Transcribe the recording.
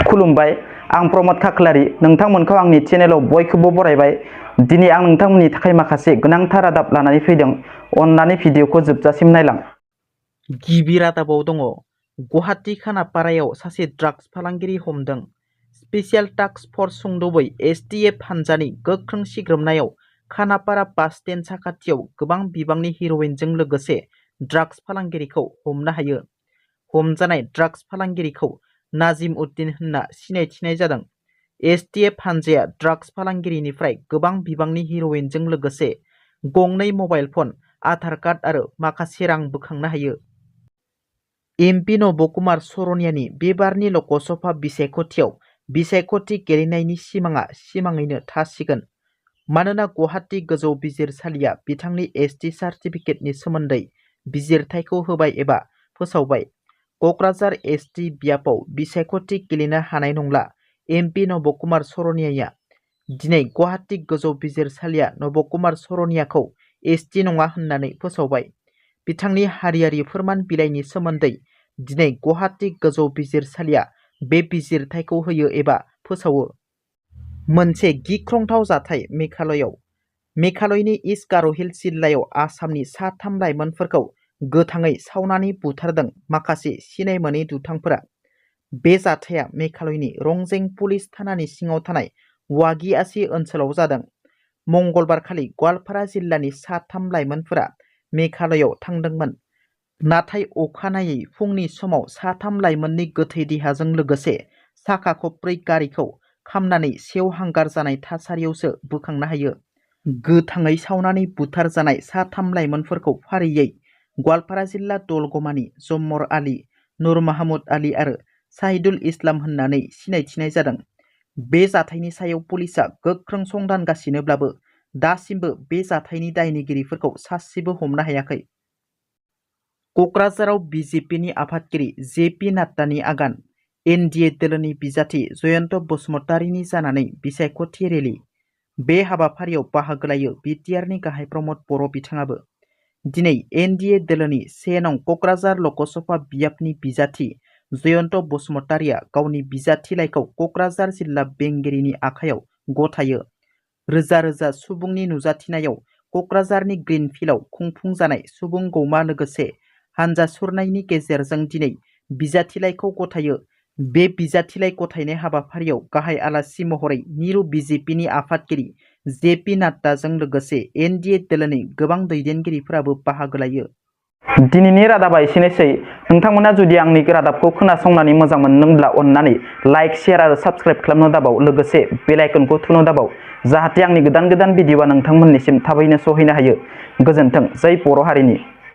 खुलुमबाय आं प्रमद खाख्लारि नोंथांमोनखौ आंनि चेनेलाव बयखौबो बरायबाय। दिनै आं नोंथांमोननि थाखाय माखासे गोनांथार रादाब लानानै फैदों। अन्नानै भिडिअखौ जोबजासिम नायलां। गिबि रादाबाव दङ गुवाहाटी खानापारायाव सासे ड्राग्स फालांगिरि हमदों। स्पेसियेल टास्क फर्स सुंदबै एसटिएफ हानजानि गोख्रों सिग्रोमनायाव खानापारा बास स्टेन्ड साखाथियाव गोबां बिबांनि हिर'इनजों लोगोसे ड्राग्स फालांगिरिखौ हमनो हायो। हमजानाय ड्राग्स फालांगिरिखौ नाजिम उद्दिन होनना सिनायथिनाय जादों। एसटिएफ हानजाया ड्राग्स फालांगिरिनिफ्राय गोबां बिबांनि हिर'इनजों लोगोसे गंनै मबाइल फन, आधार कार्ड आरो माखासे रां बोखांनो हायो। एमपि नबकुमार सरनियानि बे बारनि लकसभा बिसायख'थियाव बिसायख'थि गेलेनायनि सिमाङा सिमाङैनो थासिगोन। मानोना गुवाहाटी गोजौ बिजिरसालिया बिथांनि एसटि सार्टिफिकेटनि सोमोन्दै बिजिरथायखौ होबाय एबा फोसावबाय। क'क्राझार एसटि बियाबाव बिसायख'थि गेलेनो हानाय नंला। एमपि नबकुमार सरनियाया दिनै गुवाहाटी गोजौ बिजिरसालिया नबकुमार सरनियाखौ एसटि नङा होननानै फोसावबाय। बिथांनि हारियारि फोरमान बिलाइनि सोमोन्दै दिनै गुवाहाटी गोजौ बिजिरसालिया बे बिजिरथायखौ होयो एबा फोसावो। मोनसे गिख्रंथाव जाथाय मेघालयनि इस्ट गार' हिल्स जिल्लायाव आसामनि सा 3 लाइमोनफोरखौ गोथाङै सावनानै बुथारदों माखासे सिनाय मोनै दुथांफोरा। बे जाथाया मेघालयनि रंजें पुलिस थानानि सिङाव थानाय वागिआसि ओनसोलाव जादों। मंगलबारखालि गवालपारा जिल्लानि सा 3 लाइमोनफोरा मेघालयआव थांदोंमोन। नाथाय अखानायै फुंनि समाव सा 3 लाइमोननि गोथै देहाजों लोगोसे साखा खबब्रै गारिखौ खामनानै सेवहांगार जानाय थासारियावसो बोखांनो हायो। गोथाङै सावनानै बुथारजानाय सा 3 लाइमोनफोरखौ फारियै गवालपारा जिल्ला दलगमानि जम्मर आली, नुर माहमुद आली आरो साहिदुल इस्लाम होननानै सिनायथिनाय जादों। बे जाथायनि सायाव पुलिसआ गोख्रों संदानगासिनोब्लाबो दासिमबो बे जाथायनि दायनिगिरिफोरखौ सासेबो हमनो हायाखै। क'क्राझाराव बिजेपिनि आफादगिरि जेपि नाड्डानि आगान, एनडिए दोलोनि बिजाथि जयन्त बसुमतारीनि जानानै बिसायख'थि रेलि। बे हाबाफारियाव बाहागो लायो बिटिआरनि गाहाय प्रमद बर' बिथाङाबो। दिनै एनडिए दोलोनि 1 नं क'क्राझार लकसभा बियाबनि बिजाथि जयन्त बसुमतारीया गावनि बिजाथिलाइखौ क'क्राझार जिल्ला बेंगिरिनि आखायाव गथायो। रोजा रोजा सुबुंनि नुजाथिनायाव क'क्राझारनि ग्रिनफिल्डआव खुंफुंजानाय सुबुं गौमा लोगोसे हानजा सुरनायनि गेजेरजों दिनै बिजाथिलाइखौ गथायो। बे बिजाथिलाइ गथायनाय हाबाफारियाव गाहाय आलासि महरै मिरु बिजेपिनि आफादगिरि जेपि नाड्डाजों लोगोसे एनडिए दोलोनि गोबां दैदेनगिरिफोराबो बाहागो लायो। दिनैनि रादाबा एसेनोसै। नोंथांमोना जुदि आंनि रादाबखौ खोनासंनानै मोजां मोनदोंब्ला अन्नानै लाइक, शेयार आरो साबस्क्राइब खालामनो दाबाव। लोगोसे बेल आइकनखौ थुनो दाबाव जाहाथे आंनि गोदान भिडिअआ नोंथांमोननिसिम थाबैनो सहैनो हायो। गोजोन्थों। जै बर' हारिनि।